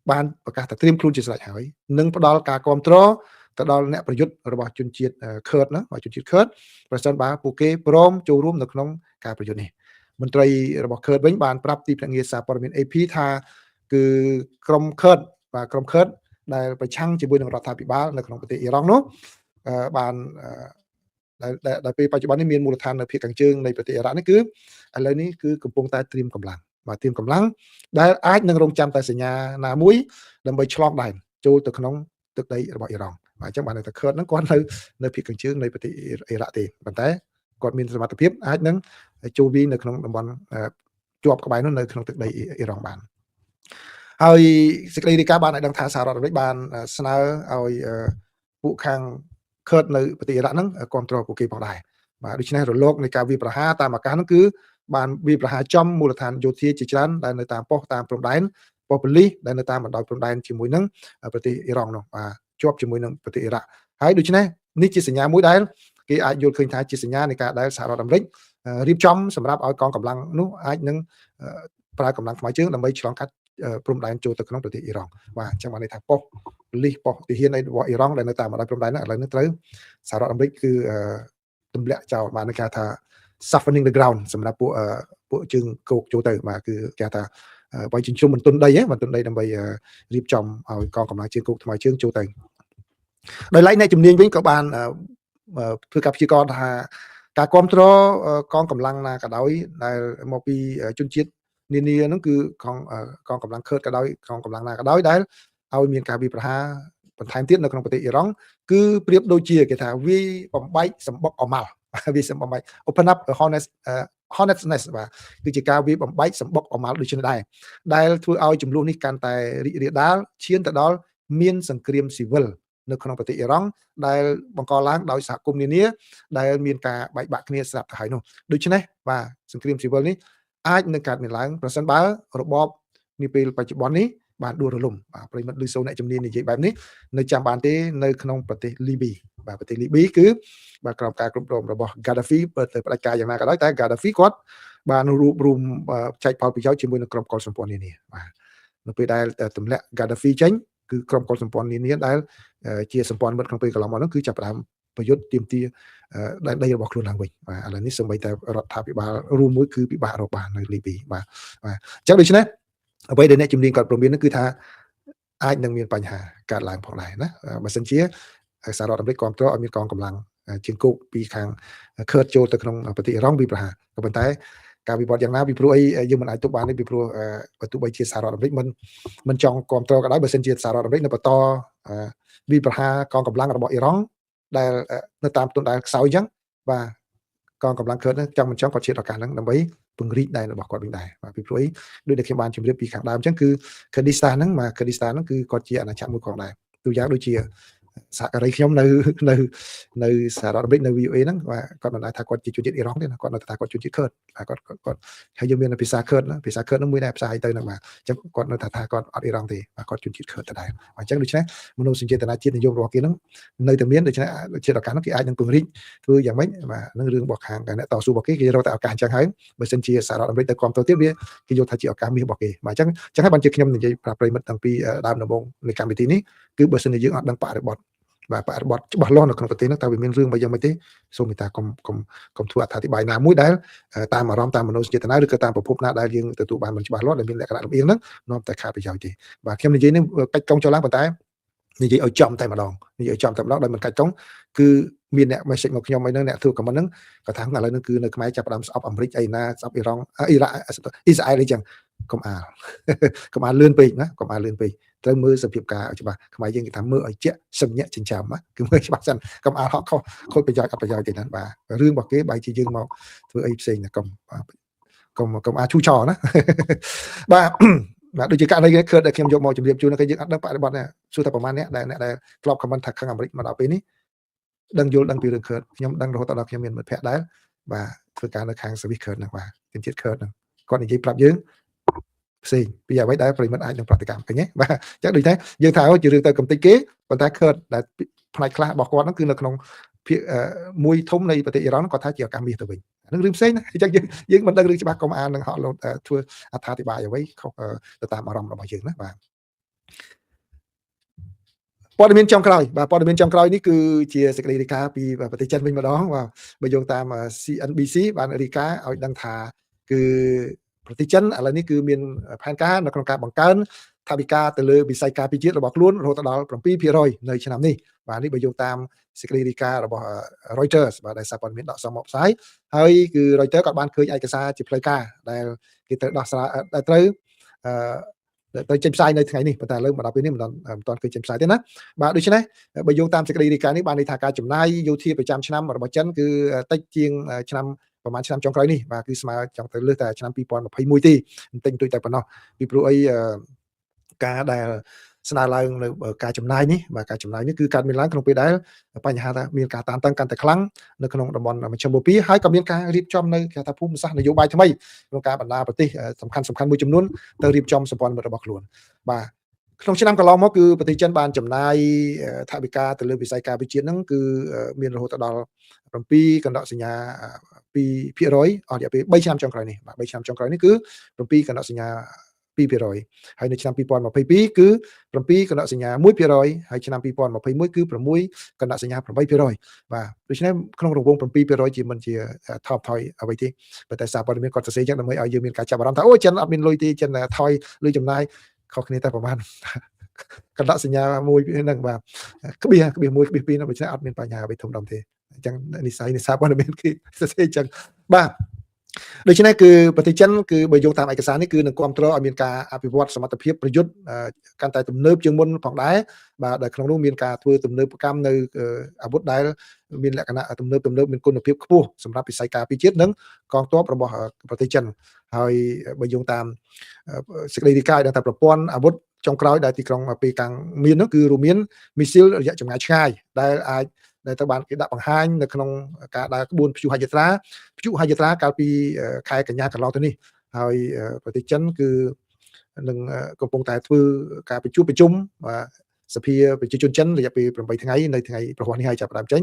បានប្រកាសថាត្រៀមខ្លួនជាស្រេចហើយនិងផ្ដល់ការគ្រប់គ្រងទៅដល់អ្នកប្រយុទ្ធរបស់ជនជាតិខឺតណាបាទជនជាតិខឺតប្រសិនបើពួកគេព្រមចូលរួមនៅក្នុងការប្រយុទ្ធនេះ មន្ត្រីរបស់ខឺតវិញបានប្រាប់ទីភ្នាក់ងារសារព័ត៌មាន AP ថាគឺក្រុមខឺតបាទក្រុមខឺតដែលប្រឆាំងជាមួយនឹងរដ្ឋាភិបាលនៅក្នុងប្រទេសអ៊ីរ៉ង់នោះបានដែលពេលបច្ចុប្បន្ននេះមានមូលដ្ឋាននៅភាគខាងជើងនៃប្រទេសអ៊ីរ៉ាក់នេះគឺឥឡូវនេះគឺកំពុងតែត្រៀមកម្លាំងបាទត្រៀមកម្លាំងដែលអាចនឹងរងចាំតែសញ្ញាណាមួយដើម្បីឆ្លងដែនចូលទៅក្នុងទឹកដីរបស់អ៊ីរ៉ង់បាទអញ្ចឹងបានតែខឺតហ្នឹងគាត់នៅភាគខាងជើងនៃប្រទេសអ៊ីរ៉ាក់ទេប៉ុន្តែគាត់មានសមត្ថភាពអាចនឹងចូលវាយនៅក្នុងតំបន់ជាប់ក្បែរនោះនៅក្នុងទឹកដីអ៊ីរ៉ង់បានហើយសេចក្តីរាយការណ៍បានឲ្យដឹងថាសហរដ្ឋអាមេរិកបានស្នើឲ្យពួកខាងខឺតនៅប្រទេសអ៊ីរ៉ាក់ហ្នឹងគ្រប់គ្រងពួកគេផងដែរបាទដូច្នេះរលកនៃការវាយប្រហារតាមអាកាសហ្នឹងគឺបានវាយប្រហារចំមូលដ្ឋានយោធាជាច្រើនដែលនៅតាមប៉ុស្តិ៍តាមព្រំដែនប៉ុស្តិ៍ប៉ូលីសដែលនៅតាមបណ្ដោយព្រំដែនជាមួយនឹងប្រទេសអ៊ីរ៉ង់នោះបាទជាប់ជាមួយនឹងប្រទេសអ៊ីរ៉ាក់ហើយដូច្នេះនេះជាសញ្ញាមួយដែលគេអាចយល់ឃើញថាជាសញ្ញានៃការដែលសហរដ្ឋអាមេរិករៀបចំសម្រាប់ឲ្យកងកម្លាំងនោះអាចនឹងប្រើកម្លាំងថ្មើរជើងដើម្បីឆ្លងកាត់ព្រំដែនចូលទៅក្នុងប្រទេសអ៊ីរ៉ង់បាទអញ្ចឹងបានន័យថាប៉ុស្តិ៍ប៉ូលីសប៉ុស្តិ៍ទាហានអីរបស់អ៊ីរ៉ង់ដែលនៅតាមបណ្ដោយព្រំដែនហ្នឹងឥឡូវនេះត្រូវសហរដ្ឋអាមេរិកគឺទម្លាក់ចោលបាទនឹងគេថា softening the ground សម្រាប់ពួកជើងគោកចូលទៅបាទគឺគេថាវាយចិញ្ចុំបន្ទន់ដីបន្ទន់ដីដើម្បីរៀបចំឲ្យកងកម្លាំងជើងគោកថ្មើរជើងចូលទៅដោយឡែកអ្នកជំនាញវិញក៏បានធ្វើការព្យាករណ៍ថាការគ្រប់គ្រងកងកម្លាំងណាក៏ដោយដែលមកពីជនជាតិនានាហ្នឹងគឺកងកម្លាំងខឺតក៏ដោយកងកម្លាំងណាក៏ដោយដែលឲ្យមានការវាយប្រហារបន្ថែមទៀតនៅក្នុងប្រទេសអ៊ីរ៉ង់គឺប្រៀបដូចជាគេថាវាយបំបែកសម្បុកអម៉ាល់វាយសម្បំបែក open up a hornet's nest បាទគឺជាការវាយបំបែកសម្បុកអម៉ាល់ដូចនេះដែរដែលធ្វើឲ្យចំនួននេះកាន់តែរីករាលដាលឈានទៅដល់មានសង្គ្រាមស៊ីវិលនៅក្នុងប្រទេសអ៊ីរ៉ង់ដែលបង្កឡើងដោយសហគមន៍នានាដែលមានការបែកបាក់គ្នាស្រាប់ទៅហើយនោះដូច្នេះបាទសង្គ្រាមស៊ីវិលនេះអាចនឹងកើតមានឡើងប្រសិនបើរបបនាពេលបច្ចុប្បន្ននេះបានដួលរលំបាទប្រិមិត្តលឺសូអ្នកជំនាញនិយាយបែបនេះនៅចាំបានទេនៅក្នុងប្រទេសលីប៊ីបាទប្រទេសលីប៊ីគឺបាទក្រោមការគ្រប់គ្រងរបស់ Gaddafi បើទៅផ្ដាច់ការយ៉ាងណាក៏ដោយតែ Gaddafi គាត់បានរួបរួមចែកផលប្រយោជន៍ជាមួយនឹងក្រុមកុលសម្ព័ន្ធនានាបាទនៅពេលដែលទម្លាក់ Gaddafi ចេញគឺក្រុមកុលសម្ព័ន្ធនានាដែលជាសម្ព័ន្ធមិត្តក្នុងពេលកន្លងមកនោះគឺចាប់ផ្ដើមប្រយុទ្ធទាមទារដែនដីរបស់ខ្លួនឡើងវិញបាទឥឡូវនេះសូម្បីតែរដ្ឋាភិបាលរួមមួយគឺពិបាករកបាននៅលីប៊ីបាទបាទអញ្ចឹងដូច្នេះអ្វីដែលអ្នកជំនាញគាត់ព្រមាននោះគឺថាអាចនឹងមានបញ្ហាកើតឡើងផងដែរណាបើសិនជាសហរដ្ឋអាមេរិកគ្រប់គ្រងឲ្យមានកងកម្លាំងជាងគោកពីខាងខឺតចូលទៅក្នុងប្រទេសអ៊ីរ៉ង់វិប្រហាក៏ប៉ុន្តែការវិវត្តយ៉ាងណាពីព្រោះអីយើងមិនអាចទប់បានទេពីព្រោះបើទោះបីជាសហរដ្ឋអាមេរិកមិនចង់គ្រប់គ្រងក៏ដោយបើសិនជាសហរដ្ឋអាមេរិកនៅបន្តវិប្រហាកងកម្លាំងរបស់អ៊ីរ៉ង់ដែលនៅតាមទុនដែលខ្សោយអញ្ចឹងបាទកងកម្លាំងខឺតហ្នឹងចង់មិនចង់គាត់ជាតិឱកាសហ្នឹងដើម្បីពង្រីកដែនរបស់គាត់វិញដែរបាទពីព្រោះអីដូចដែលខ្ញុំបានជម្រាបពីខាងដើមអញ្ចឹងគឺ Kurdistan ហ្នឹងបាទ Kurdistan ហ្នឹងគឺគាត់ជាអាណាចក្រមួយផងដែរទូយ៉ាងដូចជាសហការីខ្ញុំនៅសហរដ្ឋអាមេរិកនៅ VOA ហ្នឹងបាទគាត់មិនដែលថាគាត់ជាជនជាតិអ៊ីរ៉ង់ទេណាគាត់នៅតែថាគាត់ជនជាតិខឺតបាទគាត់ហើយយើងមានភាសាខឺតណាភាសាខឺតហ្នឹងមួយដែរផ្សាយទៅហ្នឹងបាទអញ្ចឹងគាត់នៅថាថាគាត់អត់អ៊ីរ៉ង់ទេបាទគាត់ជនជាតិខឺតដដែលអញ្ចឹងដូច្នេះមនោសញ្ចេតនាជាតិនិយមរបស់គេហ្នឹងនៅតែមានដូច្នេះជាតិឱកាសហ្នឹងគេអាចនឹងពង្រីកធ្វើយ៉ាងម៉េចបាទនឹងរឿងរបស់ខាងអ្នកតស៊ូរបស់គេគេរកតែឱកាសអញ្ចឹងហើយបើសិនជាសហរដ្ឋអាមេរិកទៅគ្រប់ទៅទៀតវាគេយល់ថាជាឱកាសមាសរបស់គេបាទអញ្ចឹងហើយបានជាខ្ញុំនិយាយប្រាប់ប្រិយមិត្តតាំងពីដើមដំបូងនៃកម្មវិធីនេះគឺបើសិនជាយើងអត់ដឹងបរិបទបាទបរិបទច្បាស់លាស់នៅក្នុងប្រទេសនោះតើវាមានរឿងបើយ៉ាងម៉េចទេសូមមេត្តាកុំធ្វើអត្ថាធិប្បាយណាមួយដែលតាមអារម្មណ៍តាមមនោសញ្ចេតនាឬក៏តាមប្រភពណាដែលយើងទទួលបានមិនច្បាស់លាស់ដែលមានលក្ខណៈលំអៀងហ្នឹងនាំតែខាតប្រយោជន៍ទេបាទខ្ញុំនិយាយនេះកាច់កង់ចូលឡើងប៉ុន្តែនិយាយឲ្យចំតែម្ដងនិយាយឲ្យចំតែម្ដងដោយមិនកាច់កង់គឺមានអ្នក message មកខ្ញុំអីហ្នឹងអ្នកធ្វើ comment ហ្នឹងគាត់ថាឥឡូវហ្នឹងគឺនៅខ្មែរចាប់ផ្ដើមស្អប់អាមេរិកអីណាស្អប់អ៊ីរ៉ង់អ៊ីរ៉ាក់អ៊ីស្រាអែលអីចឹងកុំអាលកុំអាលលឿនពេកណាកុំអាលលឿនពេកត្រូវមើលសភាពការឲ្យច្បាស់ខ្មែរយើងគេថាមើលឲ្យជាក់សញ្ញាចិញ្ចើមណាគឺមើលច្បាស់សិនកុំអាលហក់ខុសខូចប្រយោជន៍អត់ប្រយោជន៍ទេណាបាទរឿងរបស់គេបែរជាយើងមកធ្វើអីផ្សេងណាកុំអាឈូឆណាបាទបាទដូចជាករណីខឺតដែលខ្ញុំយកមកជម្រាបជូនគេយើងអត់ដឹងបរិបទនេះសួរតែប្រហែលអ្នកដែលអ្នកដែលធ្លាប់ comment ថាខឹងអាមេរិកមកដល់ពេលនេះដឹងយល់ដឹងពីរឿងខឺតខ្ញុំដឹងរហូតដល់ខ្ញុំមានមិត្តភ័ក្តិដែរបាទធ្វើការនៅខាង service ខឺតហ្នឹងបាទជនជាតិខឺតហ្នឹងគាត់និយាយប្រាប់យើងផ្សេងពីអ្វីដែលប្រិមិត្តអាចនឹងប្រតិកម្មឃើញទេបាទអញ្ចឹងដូចតែយើងថាជារឿងទៅកំតិចគេប៉ុន្តែខឺតដែលផ្នែកខ្លះរបស់គាត់ហ្នឹងគឺនៅក្នុងភាគមួយធំនៃប្រទេសអ៊ីរ៉ង់គាត់ថាជាឱកាសមាសទៅវិញហ្នឹងរឿងផ្សេងណាអញ្ចឹងយើងមិនដឹងរឿងច្បាស់កុំអាននឹងហក់លោតធ្វើអត្ថាធិប្បាយអ្វីខុសទៅតាមអារម្មណ៍របស់យើងណាបាទព័ត៌មានចុងក្រោយបាទព័ត៌មានចុងក្រោយនេះគឺជាសេចក្តីរាយការណ៍ពីប្រទេសចិនវិញម្ដងបាទបើយោងតាម CNBC បានរាយការណ៍ឲ្យដឹងថា គឺប្រទេសចិនឥឡូវនេះគឺមានផែនការនៅក្នុងការបង្កើនថវិកាទៅលើវិស័យការពារជាតិរបស់ខ្លួនរហូតដល់7%នៅឆ្នាំនេះបាទនេះបើយោងតាមសេចក្តីរាយការណ៍របស់ Reuters បាទដែលសារព័ត៌មានដកស្រង់មកផ្សាយហើយគឺ Reuters ក៏បានឃើញឯកសារជាផ្លូវការដែលគេត្រូវដោះស្រាយដែលត្រូវអឺត្រូវចេញផ្សាយនៅថ្ងៃនេះប៉ុន្តែឥឡូវមកដល់ពេលនេះមិនទាន់ឃើញចេញផ្សាយទេណាបាទដូច្នេះបើយោងតាមសេចក្តីរាយការណ៍នេះបានន័យថាការចំណាយយោធាប្រចាំឆ្នាំរបស់ចិនគឺតិចជាងឆ្នាំប្រហែលឆ្នាំចុងក្រោយនេះបាទគឺស្មើចង់ទៅលើសតែឆ្នាំ2021ទេបន្តិចបន្តួចតែប៉ុណ្ណោះពីព្រោះអីការដែលស្នើឡើងនៅការចំណាយនេះបាទការចំណាយនេះគឺកើតមានឡើងក្នុងពេលដែលបញ្ហាថាមានការតានតឹងកាន់តែខ្លាំងនៅក្នុងតំបន់មជ្ឈិមបូព៌ាហើយក៏មានការរៀបចំនៅគេថាភូមិសាស្ត្រនយោបាយថ្មីក្នុងការបណ្ដាប្រទេសសំខាន់សំខាន់មួយចំនួនទៅរៀបចំសម្ព័ន្ធមិត្តរបស់ខ្លួនបាទក្នុងឆ្នាំកន្លងមកគឺប្រទេសចិនបានចំណាយថវិកាទៅលើវិស័យការពារជាតិហ្នឹងគឺមានរហូតដល់7កណ្ដកសញ្ញា2%អស់រយៈពេល3ឆ្នាំចុងក្រោយនេះបាទ3ឆ្នាំចុងក្រោយនេះគឺ7កណ្ដកសញ្ញា2%ហើយនៅឆ្នាំ2022គឺ7កណ្ដកសញ្ញា1%ហើយឆ្នាំ2021គឺ6កណ្ដកសញ្ញា8%បាទដូច្នេះក្នុងរង្វង់7%ជាមិនជាថបថយអ្វីទេប៉ុន្តែសារព័ត៌មានគាត់សរសេរចឹងដើម្បីឲ្យយើងមានការចាប់អារម្មណ៍ថាអូចិនអត់មានលុយទេចិនថយលុយចំណាយខុសគ្នាតែប្រហែលកណ្ដកសញ្ញាមួយហ្នឹងបាទក្បៀសក្បៀស1ក្បៀស2ហ្នឹងដូច្នេះអត់មានបញ្ហាអ្វីធំដុំទេអញ្ចឹងនិស័យនិសារព័ត៌មានគេសរសេរអញ្ចឹងបាទដូច្នេះគឺប្រទេសចិនគឺបើយោងតាមឯកសារនេះគឺនឹងគ្រប់គ្រងឲ្យមានការអភិវឌ្ឍសមត្ថភាពប្រយុទ្ធកាន់តែទំនើបជាងមុនផងដែរបាទដែលក្នុងនោះមានការធ្វើទំនើបកម្មនៅអាវុធដែលមានលក្ខណៈទំនើបទំនើបមានគុណភាពខ្ពស់សម្រាប់វិស័យការពារជាតិនិងកងទ័ពរបស់ប្រទេសចិនហើយបើយោងតាមសេចក្តីរាយការណ៍ឲ្យដឹងថាប្រព័ន្ធអាវុធចុងក្រោយដែលទីក្រុងប៉េកាំងមាននោះគឺរួមមានមីស៊ីលរយៈចម្ងាយឆ្ងាយដែលអាចដែលត្រូវបានគេដាក់បង្ហាញនៅក្នុងការដើរក្បួនព្យុហយាត្រាព្យុហយាត្រាកាលពីខែកញ្ញាកន្លងទៅនេះហើយប្រទេសចិនគឺនឹងកំពុងតែធ្វើការប្រជុំប្រជុំបាទសភាប្រជាជនចិនរយៈពេល8ថ្ងៃនៅថ្ងៃប្រហ័សនេះហើយចាប់ផ្ដើមចេញ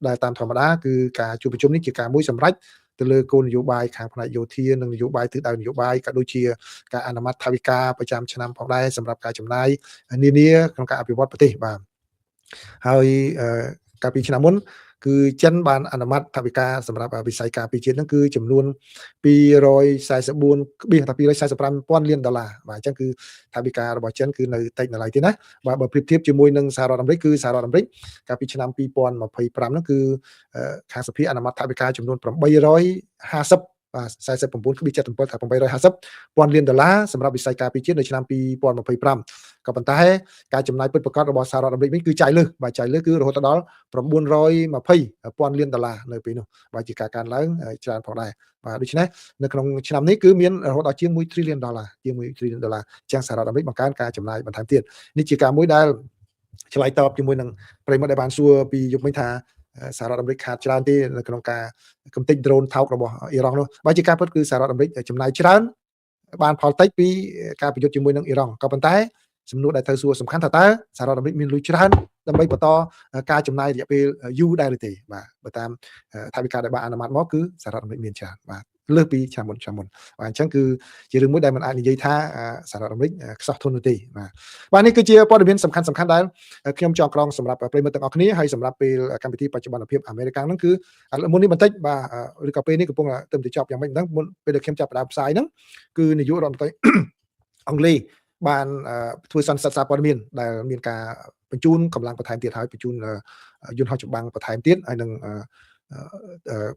ដែលតាមធម្មតាគឺការជួបប្រជុំនេះជាការមួយសម្រេចទៅលើគោលនយោបាយខាងផ្នែកយោធានិងនយោបាយទិសដៅនយោបាយក៏ដូចជាការអនុម័តថវិកាប្រចាំឆ្នាំផងដែរសម្រាប់ការចំណាយនានាក្នុងការអភិវឌ្ឍប្រទេសបាទហើយកាលពីឆ្នាំមុនគឺចិនបានអនុម័តថវិកាសម្រាប់វិស័យការពារជាតិហ្នឹងគឺចំនួន244ក្បៀសថា245ពាន់លានដុល្លារបាទអញ្ចឹងគឺថវិការបស់ចិនគឺនៅតិចនៅឡើយទេណាបាទបើប្រៀបធៀបជាមួយនឹងសហរដ្ឋអាមេរិកគឺសហរដ្ឋអាមេរិកកាលពីឆ្នាំ2025ហ្នឹងគឺខាងសភាអនុម័តថវិកាចំនួន850បាទ49.77ថា850ពាន់លានដុល្លារសម្រាប់វិស័យការពារជាតិនៅឆ្នាំ2025ក៏ប៉ុន្តែការចំណាយពិតប្រាកដរបស់សហរដ្ឋអាមេរិកវិញគឺចាយលើសបាទចាយលើសគឺរហូតដល់920ពាន់លានដុល្លារនៅពេលនោះបាទជាការកើនឡើងច្រើនផងដែរបាទដូច្នេះនៅក្នុងឆ្នាំនេះគឺមានរហូតដល់ជាង1 trillion ដុល្លារជាង1 trillion ដុល្លារជាងសហរដ្ឋអាមេរិកបង្កើនការចំណាយបន្ថែមទៀតនេះជាការមួយដែលឆ្លើយតបជាមួយនឹងប្រិយមិត្តដែលបានសួរពីយប់មិញថាសហរដ្ឋអាមេរិកខាតច្រើនទេនៅក្នុងការកំទេច drone ថោករបស់អ៊ីរ៉ង់នោះបើជាការពិតគឺសហរដ្ឋអាមេរិកចំណាយច្រើនបានផលតិចពីការប្រយុទ្ធជាមួយនឹងអ៊ីរ៉ង់ក៏ប៉ុន្តែសំណួរដែលត្រូវសួរសំខាន់ថាតើសហរដ្ឋអាមេរិកមានលុយច្រើនដើម្បីបន្តការចំណាយរយៈពេលយូរដែរឬទេបាទបើតាមថវិកាដែលបានអនុម័តមកគឺសហរដ្ឋអាមេរិកមានច្រើនបាទលើសពីឆ្នាំមុនឆ្នាំមុនបាទអញ្ចឹងគឺជារឿងមួយដែលមិនអាចនិយាយថាសហរដ្ឋអាមេរិកខ្សោះធននោះទេបាទបាទនេះគឺជាព័ត៌មានសំខាន់សំខាន់ដែលខ្ញុំចងក្រងសម្រាប់ប្រិយមិត្តទាំងអស់គ្នាហើយសម្រាប់ពេលកម្មវិធីបច្ចុប្បន្នភាពអាមេរិកហ្នឹងគឺមុននេះបន្តិចបាទឬក៏ពេលនេះកំពុងតែទៅចប់យ៉ាងម៉េចមិនដឹងមុនពេលដែលខ្ញុំចាប់ផ្ដើមផ្សាយហ្នឹងគឺនាយករដ្ឋមន្ត្រីអង់គ្លេសបានធ្វើសន្និសីទសារព័ត៌មានដែលមានការបញ្ជូនកម្លាំងបន្ថែមទៀតហើយបញ្ជូនយន្តហោះចម្បាំងបន្ថែមទៀតហើយនឹង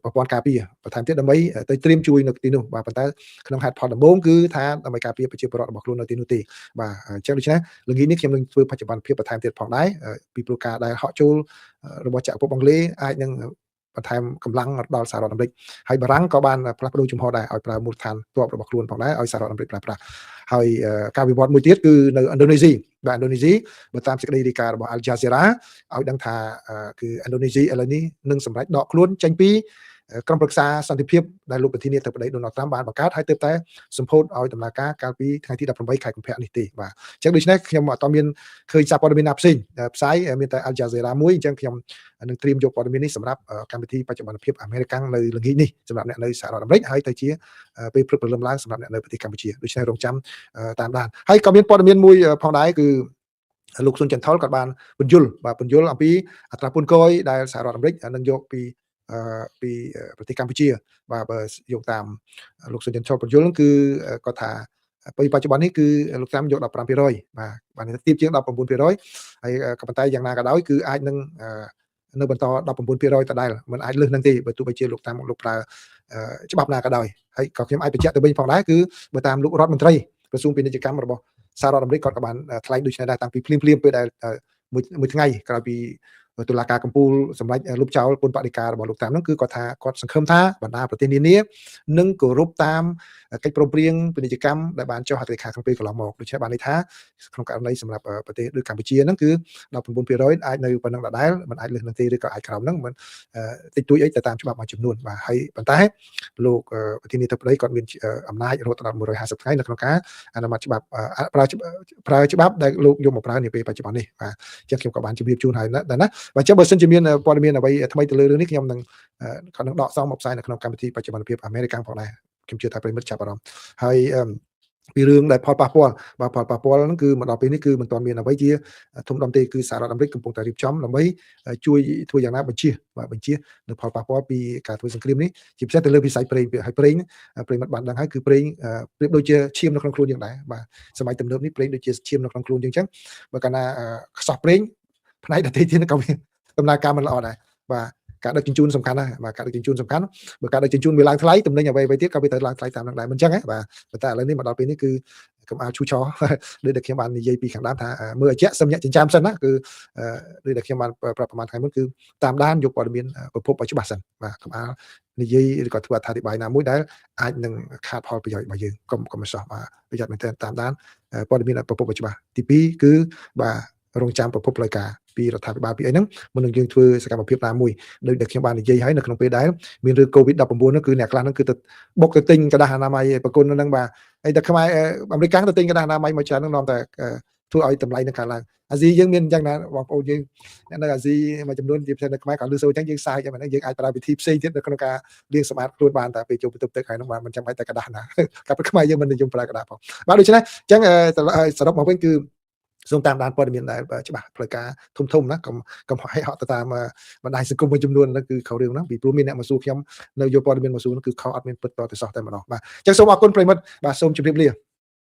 ប្រព័ន្ធការពារបន្ថែមទៀតដើម្បីទៅត្រៀមជួយនៅទីនោះបាទប៉ុន្តែក្នុងហេតុផលដំបូងគឺថាដើម្បីការពារប្រជាពលរដ្ឋរបស់ខ្លួននៅទីនោះទេបាទអញ្ចឹងដូច្នេះល្ងាចនេះខ្ញុំនឹងធ្វើបច្ចុប្បន្នភាពបន្ថែមទៀតផងដែរពីព្រោះការដែលហក់ចូលរបស់ចក្រភពអង់គ្លេសអាចនឹងបន្ថែមកម្លាំងដល់សហរដ្ឋអាមេរិកហើយបារាំងក៏បានផ្លាស់ប្ដូរជំហរដែរឲ្យប្រើមូលដ្ឋានទ័ពរបស់ខ្លួនផងដែរឲ្យសហរដ្ឋអាមេរិកប្រើប្រាស់ហើយការវិវត្តមួយទៀតគឺនៅឥណ្ឌូនេស៊ីបាទឥណ្ឌូនេស៊ីបើតាមសេចក្តីរាយការណ៍របស់ Al Jazeera ឲ្យដឹងថាគឺឥណ្ឌូនេស៊ីឥឡូវនេះនឹងសម្រេចដកខ្លួនចេញពីក្រុមប្រឹក្សាសន្តិភាពដែលលោកប្រធានាធិបតីដូណាល់ត្រាំបានបង្កើតហើយទើបតែសម្ពោធឲ្យដំណើរការកាលពីថ្ងៃទី18ខែកុម្ភៈនេះទេបាទអញ្ចឹងដូច្នេះខ្ញុំអត់មានឃើញសារព័ត៌មានណាផ្សេងផ្សាយមានតែ Al Jazeera មួយអញ្ចឹងខ្ញុំនឹងត្រៀមយកព័ត៌មាននេះសម្រាប់កម្មវិធីបច្ចុប្បន្នភាពអាមេរិកនៅល្ងាចនេះសម្រាប់អ្នកនៅសហរដ្ឋអាមេរិកហើយទៅជាពេលព្រឹកព្រលឹមឡើងសម្រាប់អ្នកនៅប្រទេសកម្ពុជាដូច្នេះរងចាំតាមដានហើយក៏មានព័ត៌មានមួយផងដែរគឺលោកសុនចន្ទថុលក៏បានពន្យល់បាទពន្យល់អំពីអត្រាពន្ធគយដែលសហរដ្ឋអាមេរិកនឹងយកពី ពីប្រទេសកម្ពុជាបាទបើយកតាមលោកសុចិនឆុលបញ្យលគឺគាត់ថាពេលបច្ចុប្បន្ននេះគឺលោកត្រាំយក15%បាទបានទៀបជាង19%ហើយក៏ប៉ុន្តែយ៉ាងណាក៏ដោយគឺអាចនឹងនៅបន្ត19%ដដែលមិនអាចលើសនឹងទេបើទោះបីជាលោកតាមលោកប្រើច្បាប់ណាក៏ដោយហើយក៏ខ្ញុំអាចបញ្ជាក់ទៅវិញផងដែរគឺបើតាមលោករដ្ឋមន្ត្រីក្រសួងពាណិជ្ជកម្មរបស់សហរដ្ឋអាមេរិកគាត់ក៏បានថ្លែងដូចនេះដែរតាំងពីភ្លាមភ្លាមពេលដែលមួយថ្ងៃក្រោយពីតុលាការកំពូលសម្រេចលុបចោលពន្ធបដិការរបស់លោកត្រាំហ្នឹងគឺគាត់ថាគាត់សង្ឃឹមថាបណ្ដាប្រទេសនានានឹងគោរពតាមកិច្ចព្រមព្រៀងពាណិជ្ជកម្មដែលបានចុះហត្ថលេខាក្នុងពេលកន្លងមកដូច្នេះបានន័យថាក្នុងករណីសម្រាប់ប្រទេសដូចកម្ពុជាហ្នឹងគឺ19%អាចនៅប៉ុណ្ណឹងដដែលមិនអាចលើសនឹងទេឬក៏អាចក្រោមហ្នឹងមិនតិចតួចអីទៅតាមច្បាប់មួយចំនួនបាទហើយប៉ុន្តែលោកប្រធានាធិបតីគាត់មានអំណាចរហូតដល់150ថ្ងៃនៅក្នុងការអនុម័តច្បាប់ប្រើច្បាប់ដែលលោកយកមកប្រើនាពេលបច្ចុប្បន្ននេះបាទអញ្ចឹងខ្ញុំក៏បានជម្រាបជូនហើយដែរណាបាទអញ្ចឹងបើសិនជាមានព័ត៌មានអ្វីថ្មីទៅលើរឿងនេះខ្ញុំនឹងក៏នឹងដកស្រង់មកផ្សាយនៅក្នុងកម្មវិធីបច្ចុប្បន្នភាពអាមេរិកផងដែរខ្ញុំជឿថាប្រិមិត្តចាប់អារម្មណ៍ហើយពីរឿងដែលផលប៉ះពាល់បាទផលប៉ះពាល់ហ្នឹងគឺមកដល់ពេលនេះគឺមិនទាន់មានអ្វីជាធំដុំទេគឺសហរដ្ឋអាមេរិកកំពុងតែរៀបចំដើម្បីជួយធ្វើយ៉ាងណាបញ្ជាបាទបញ្ជានៅផលប៉ះពាល់ពីការធ្វើសង្គ្រាមនេះជាពិសេសទៅលើវិស័យប្រេងហើយប្រេងប្រិមិត្តបានដឹងហើយគឺប្រេងប្រៀបដូចជាឈាមនៅក្នុងខ្លួនយើងដែរបាទសម័យទំនើបនេះប្រេងដូចជាឈាមនៅក្នុងខ្លួនយើងអញ្ចឹងបើកាលណាខ្សោះប្រេងផ្នែកដទៃទៀតក៏វាដំណើរការមិនល្អដែរបាទការដឹកជញ្ជូនសំខាន់ណាស់បាទការដឹកជញ្ជូនសំខាន់បើការដឹកជញ្ជូនវាឡើងថ្លៃតំណែងអ្វីៗទៀតក៏វាត្រូវឡើងថ្លៃតាមនឹងដែរមិនអញ្ចឹងហ៎បាទប៉ុន្តែឥឡូវនេះមកដល់ពេលនេះគឺកុំអាលឈូឆដោយដែលខ្ញុំបាននិយាយពីខាងដើមថាមើលឲ្យជាក់សម្ញាក់ចិញ្ចើមសិនណាគឺដោយដែលខ្ញុំបានប្រាប់ប្រហែលថ្ងៃមុនគឺតាមដានយកព័ត៌មានប្រភពឲ្យច្បាស់សិនបាទកុំអាលនិយាយឬក៏ធ្វើអត្ថាធិប្បាយណាមួយដែលអាចនឹងខាតផលប្រយោជន៍របស់យើងកុំកុំសោះបាទប្រយ័ត្នមែនទែនតាមដានព័ត៌មានប្រភពឲ្យច្បាស់ទី2គឺបាទរងចាំប្រភពផ្លូវការពីរដ្ឋាភិបាលពីអីហ្នឹងមុននឹងយើងធ្វើសកម្មភាពណាមួយដោយដែលខ្ញុំបាននិយាយហើយនៅក្នុងពេលដែលមានរឿង COVID-19 ហ្នឹងគឺអ្នកខ្លះហ្នឹងគឺទៅបុកទៅទិញក្រដាសអនាម័យប្រគុណហ្នឹងបាទហើយតែខ្មែរអាមេរិកទៅទិញក្រដាសអនាម័យមកច្រើនហ្នឹងនាំតែធ្វើឲ្យតម្លៃនឹងកើនឡើងអាស៊ីយើងមានអញ្ចឹងណាបងប្អូនយើងអ្នកនៅអាស៊ីមួយចំនួនជាពិសេសនៅខ្មែរក៏លឺសូរអញ្ចឹងយើងសាយចឹងហ្នឹងយើងអាចប្រើវិធីផ្សេងទៀតនៅក្នុងការលាងសម្អាតខ្លួនបានតែពេលចូលបន្ទប់ទឹកហើយហ្នឹងបាទមិនចាំបាច់តែក្រដាសណាកាលពីខ្មែរយើងមិននិយមប្រើក្រដាសផងបាទដូច្នេះអញ្ចឹងសរុបមកវិញគឺសូមតាមដានព័ត៌មានដែលច្បាស់ផ្លូវការធំធំណាកុំកុំហែហក់ទៅតាមបណ្ដាញសង្គមមួយចំនួនហ្នឹងគឺខុសរឿងហ្នឹងពីព្រោះមានអ្នកមកសួរខ្ញុំនៅយកព័ត៌មានមកសួរហ្នឹងគឺខុសអត់មានពិតតទៅសោះតែម្ដងបាទអញ្ចឹងសូមអរគុណប្រិមិត្តបាទសូមជម្រាបលា។